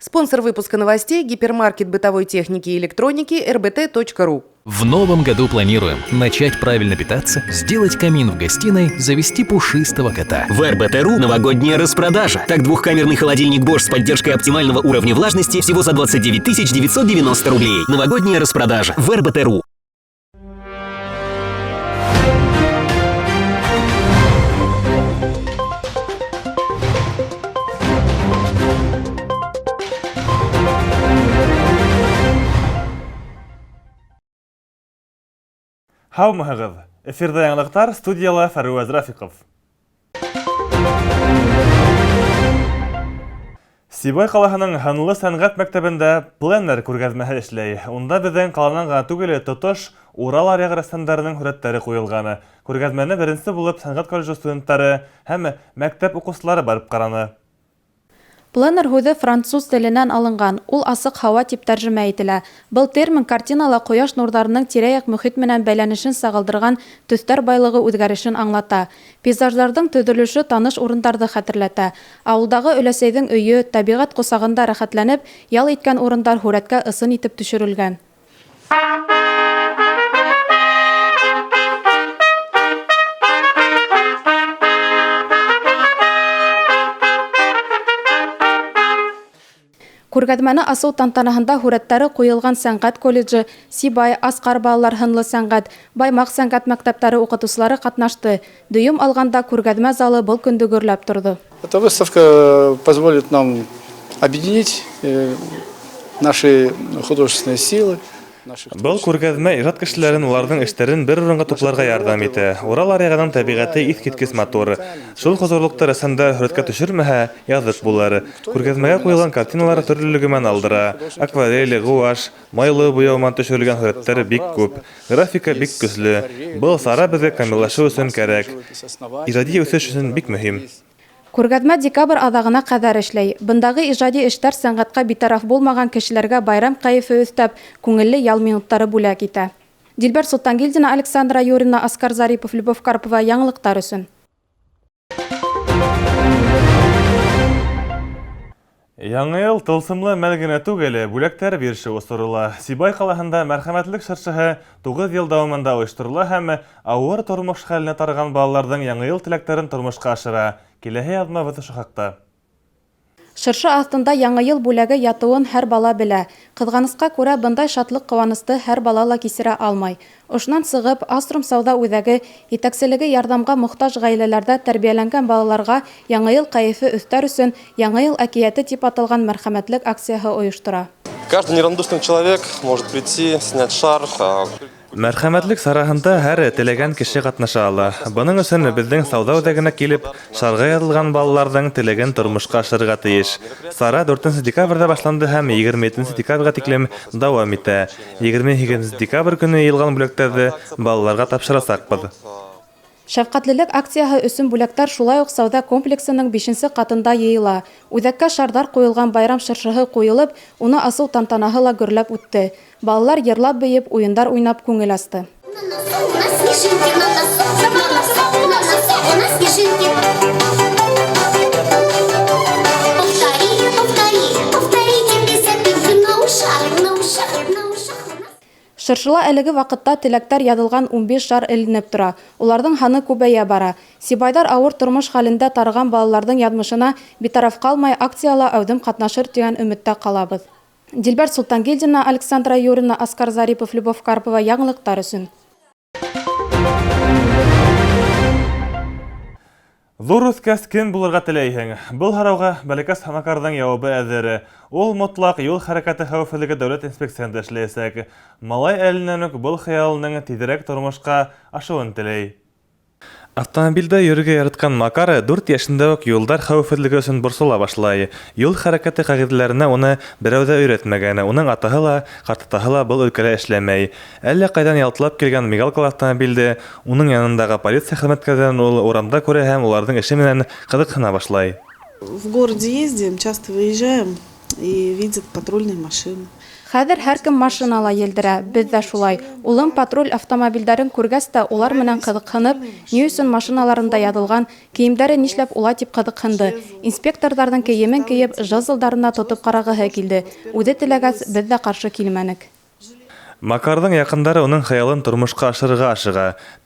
Спонсор выпуска новостей – гипермаркет бытовой техники и электроники rbt.ru. В новом году планируем начать правильно питаться, сделать камин в гостиной, завести пушистого кота. В РБТ.ру новогодняя распродажа. Так, двухкамерный холодильник Bosch с поддержкой оптимального уровня влажности всего за 29 990 рублей. Новогодняя распродажа в РБТ.ру. Һаумыһығыҙ! Эфирҙа яңылыҡтар, студияла Фәруәз Рафиҡов. Сибай ҡалаһының һынлы сәнғәт мәктәбендә пленэр күргәҙмәһе эшләй. Унда беҙҙең ҡаланан ғына түгел, тотош Урал аръяғы рәссамдарының һүрәттәре ҡуйылған. Күргәҙмәне беренсе булып сәнғәт колледжы студенттары һәм мәктәп уҡыусылары барып ҡараны. Пленэр һүҙе француз теленән алынған, ул асыҡ һауа тип тәржемә ителә. Был термин картинала ҡояш нурҙарының тирә-яҡ мөхит менән бәйләнешен сағылдырған төҫтәр байлығы үҙгәрешен аңлата. Пейзаждарҙың төҙөлөшө таныш урындарҙы хәтерләтә. Ауылдағы өләсәйҙең өйө, тәбиғәт ҡосағында рәхәтләнеп, ял иткән урындар һүрәткә ысын итеп төшөрөлгән. Күргәҙмәне асыу тантанаһында һүрәттәре ҡуйылған сәнғәт колледжы, Сибай, Асҡар балалар һынлы сәнғәт, Баймаҡ сәнғәт мәктәптәре уҡытыусылары ҡатнашты. Дөйөм алғанда күргәҙмә залы был көндө гөрләп торҙо. Эта выставка позволит нам объединить наши художественные силы. Был күргәҙмә ижад кешеләрен, уларҙың эштәрен бер урынға тупларға ярҙам итә. Урал аръяғының тәбиғәте иҫ киткес матур. Шул хозурлыҡты рәссамдар һүрәткә төшөрмәһә, яҙыҡ булыр. Күргәҙмәгә ҡуйылған картиналар төрлөлөгө менән алдыра. Акварель, гуашь, майлы буяу менән төшөрөлгән һүрәттәр бик күп. Графика бик көслө. Был сара беҙгә камиллашыу өсөн кәрәк. Ижади үҫеш өсөн бик мөһим. Күргәҙмә декабрь аҙағына ҡәҙәр эшләй. Бындағы ижади эштәр сәнғәткә битараф булмаған кешеләргә байрам кәйефе өҫтәп, күңелле ял минуттары бүләк итә. Дилбәр Солтангилдина, Александра Юрина, Оскар Зарипов, Любовь Карпова яңылыҡтар өсөн. Яңы йыл тылсымлы мәл генә түгел, бүләктәр бирешеү осоро ла. Сибай ҡалаһында мәрхәмәтлек шыршыһы 9 йыл дауамында ойошторола һәм ауыр тормош хәленә тарыған балаларҙың яңы йыл теләктәрен тормошҡа ашыра. Киләһе яҙмабыҙ ошо хаҡта. Шыршы аҫтында яңы йыл бүләге ятыуын һәр бала белә. Ҡыҙғанысҡа күрә, бындай шатлыҡ ҡыуанысты һәр бала ла кисерә алмай. Ошонан сығып, Аструм сауҙа үҙәге етәкселеге ярҙамға мохтаж ғаиләләрҙә тәрбиәләнгән балаларға яңы йыл кәйефе өҫтәр өсөн Яңы йыл әкиәте тип аталған мәрхәмәтлек акцияһы ойоштора. Каждый неравнодушный человек может прийти, снять шар. Мәрхәмәтлек сараһында һәр теләгән кеше ҡатнаша ала. Бының өсөн беҙҙең сауҙа үҙәгенә килеп, шарға яҙылған балаларҙың теләген тормошҡа ашырырға тейеш. Сара 4 декабрҙә башланды һәм 27 декабргә тиклем дауам итә. 28 декабрь көнө йыйылған бүләктәрҙе балаларға тапшырасаҡбыҙ. Шәфҡәтлелек акцияһы өсөн бүләктәр шулай уҡ сауҙа комплексының 5-нсе ҡатында йыйыла. Үҙәккә шарҙар ҡуйылған байрам шыршыһы ҡуйылып, уны асыу тантанаһы ла гөрләп үтте. Балалар йырлап бейеп, уйындар уйнап күңел асты. У нас снежинки на носу, на носу, на носу, у нас снежинки. Повтори, повтори, повторите без запинки на ушах, на ушах, на ушах у нас. Шыршыла әлеге ваҡытта теләктәр яҙылған 15 шар эленеп тора. Уларҙың һаны күбәйә бара. Сибайҙар ауыр тормош хәлендә тарыған балаларҙың яҙмышына битараф ҡалмай, акцияла әүҙем ҡатнашыр тигән өмөттә ҡалабыҙ. Дилбәр Солтангилдина, Александра Юрина, Оскар Зарипов, Любовь Карпова яңылыҡтар өсөн. Ҙур үҫкәс кем булырға теләйһең? Был һорауға бәләкәс Макарҙың яуабы әҙер. Ул мотлаҡ юл хәрәкәте хәүефһеҙлеге дәүләт инспекцияһында эшләйәсәк. Малай әленән үк был хыялының тиҙерәк тормошҡа ашыуын теләй. Автомобилдә йөрөргә яратҡан Макар 4 йәшендә үк юлдар хәүефһеҙлеге өсөн борсола башлай. Юл хәрәкәте ҡағиҙәләренә уны берәү ҙә өйрәтмәгән. Уның атаһы ла, ҡартатаһы ла был өлкәлә эшләмәй. Әллә ҡайҙан ялтлап килгән мигалкалы автомобилде уның янындағы полиция хеҙмәткәрҙәрен ул урамда күрә һәм уларҙың эше менән ҡыҙыҡһына башлай. В городе ездим, часто выезжаем. и видят патрульные машины. Хәҙер һәр кем машинала елдерә, беҙ ҙә шулай. Улым патруль автомобилдәрен күргәс тә улар менән ҡыҙыҡһынып, ни өсөн машиналарында яҙылған, кейемдәре нишләп улай тип ҡыҙыҡһынды. Инспекторҙарҙың кейемен кейеп, жезлдарына тотоп ҡарағыһы килде. Үҙе теләгәс, беҙ ҙә ҡаршы килмәнек. Макарҙың яҡындары уның хыялын тормошҡа ашырырға ашыға.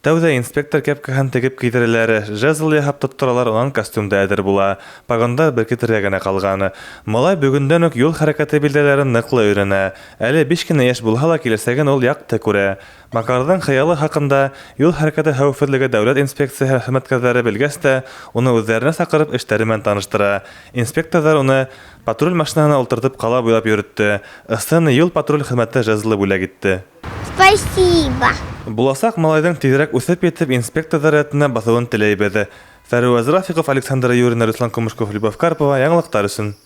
Тәүҙә инспектор кепкаһын тегеп кейҙерәләр, жезл яһап тотторалар, унан костюм да әҙер була. Погондар беркетергә генә ҡалған. Малай бөгөндән үк юл хәрәкәте билдәләрен ныҡлы өйрәнә. Әле 5 кенә йәш булһа ла киләсәген ул яҡты күрә. Макарҙың хыялы хаҡында юл хәрәкәте хәүефһеҙлеге дәүләт инспекцияһы хеҙмәткәрҙәре белгәс тә, уны үҙҙәренә саҡырып эштәре менән таныштыра. Инспекторҙар уны патруль машинаһына ултыртып ҡала буйлап йөрөттө. Ысын юл патруль хеҙмәте жезлы бүләк итте. Спасибо. Буласаҡ малайҙың тиҙерәк үҫеп етеп инспекторҙар рәтенә баҫыуын теләйбеҙ. Фәруаз Рафиҡов, Александр Юрина, Руслан Кумышков, Любовь Карпова. Яңылыҡтар өсөн.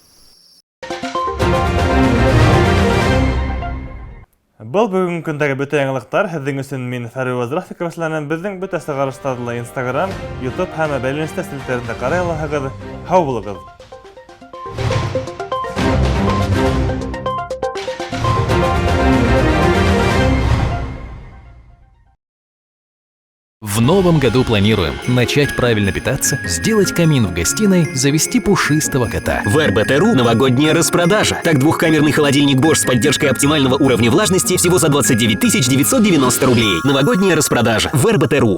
Был бөгөнгө көндәге бөтә яңылыҡтар. Һеҙҙең өсөн мин Фәруаз Рафиҡов эшләнем. Беҙҙең бөтә сығарыштарҙы ла Instagram, YouTube һәм бәйләнештә селтәрендә ҡарай алаһығыҙ. Һау булығыҙ. В новом году планируем начать правильно питаться, сделать камин в гостиной, завести пушистого кота. В РБТ.ру новогодняя распродажа. Так, двухкамерный холодильник Bosch с поддержкой оптимального уровня влажности всего за 29 990 рублей. Новогодняя распродажа в РБТ.ру.